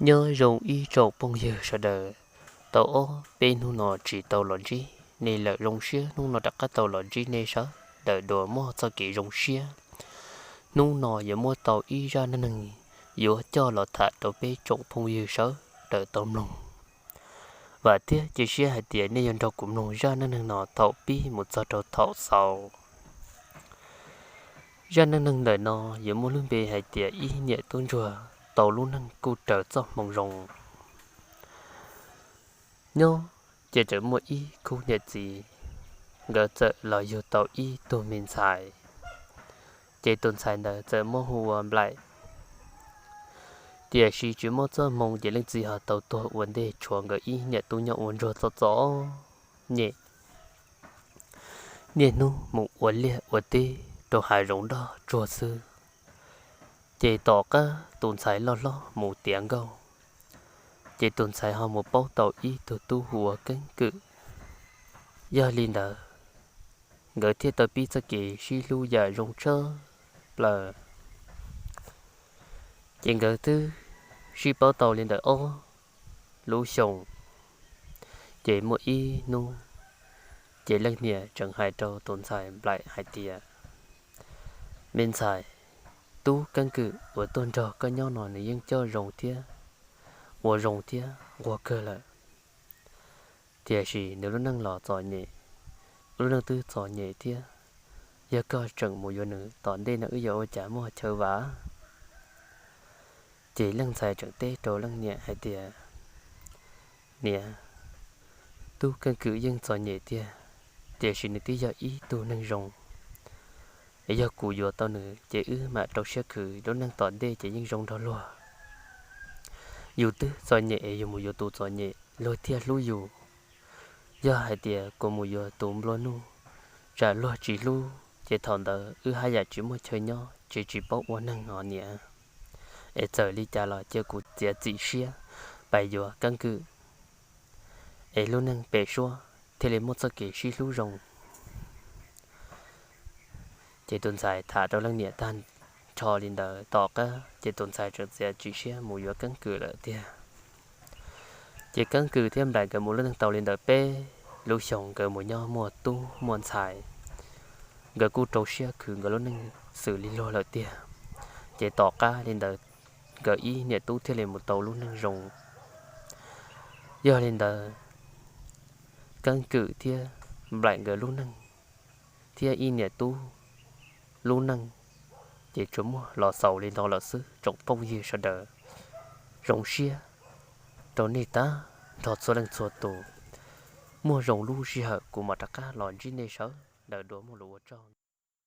Nyob zoo ib tsoom phooj ywg sawv daws, tau ob peb hnub no tsis tau los ntsib nej lawm, zoo siab hnub no rov qab tau los ntsib nej sawv daws dua muaj txoj kev zoo siab. Hnub no yuav muab tau ib zaj neej neeg yuav coj los tham rau peb tsoom phooj ywg sawv daws tau mloog. Vam thiab cia siab hais tias nej yuav nrog kuv mloog zaj neej neeg no thaum pib mus txog rau thaum xaus. Zaj neej neeg ntawm no yuav muaj lub npe hais tias ib niam tub ntsuag tau lub neej kuj raws txoj hmoo zoo. Nyob ces txawm muaj ib khub niam txiv, nkawd txawm los yug tau ib tug me ntxhais, ces tus ntxhais ntawd txawm muab hu ua Nplaim. Tiam sis tsis muaj txoj hmoo ces leej txiv ho tau tuag ua ntej tshuav nkawd ib niam tub nyob ua ntsuag txom txom nyem, niaj hnub mus ua liaj ua teb rau hav zoov doj tsuag xwb. Ces tom qab tus ntxhais loj hlob mus tiav nkauj, ces tus ntxhais ho mus paub tau ib tug tub hu ua Keeb Kwm. Yog li ntawd, nkawd thiaj tau pib txoj kev sib hlub yam zoo tshaj plaws. Ces nkawd twb sib paub tau li ntawm ob lub xyoos. Ces muaj ib hnub, ces leej niam tseem hais rau tus ntxhais Nplaim hais tias, Me ntxhais, tub Keeb Kwm uas tuaj nrog koj nyob no nws yeej coj zoo thiab ua zoo thiab nquag kawg lawm, tiam sis nws lub neej los txom nyem, lub neej twb txom nyem thiab. Yog koj tseem mus yuav nws tom ntej no wb yuav ua cas muaj chaw vam? Ces leej ntxhais tseem teb rau leej niam hais tias, Niam, tub Keeb Kwm yeej txom nyem tiag, tiam sis nws twb yog ib tug neeg zoo. Es yog kuv yuav tau nws ces wb mam rau siab khwv, lub neej tom ntej ces yeej zoo nrog luag. Yus twb txom nyem es yus mus yuav tus txom nyem luag thiaj hlub yus. Yog hais tias kuv mus yuav tus nplua nuj, tsam luag tsis hlub ces thaum ntawd wb haj yam tsis muaj chaw nyob ces tsis paub ua neeg os niam. Es txawm li cas los cia kuv txiav txim siab pais yuav Keeb Kwm, es lub neej pem suab thiaj li muaj txoj kev sib hlub zoo. Ces tus ntxhais tham rau leej niam tag nrho li ntawd tom qab ces tus ntxhais tseem txiav txim siab mus yuav Keeb Kwm lawm tiag. Ces Keeb Kwm thiab Nplaim nkawd mus lub neej tau li ntawd peb lub xyoos, nkawd mus nyob muaj tub muaj ntxhais, nkawd kuj rau siab khwv nkawd lub neej xws li luag lawm tiag. Ces tom qab li ntawd nkawd ib niam tub thiaj li mus tau lub neej zoo. Yog li ntawd, Keeb Kwm thiab Nplaim nkawd lub neej thiab ib niam tub lub neej ces tsuas muaj los xaus li no lawm xwb tsoom phooj ywg sawv daws. Zoo siab rau nej tag nrho txhua leej txhua tus. Muaj zoo lub sij hawm kuv mam rov qab los ntsib nej sawv daws dua, muaj lus ua tsaug.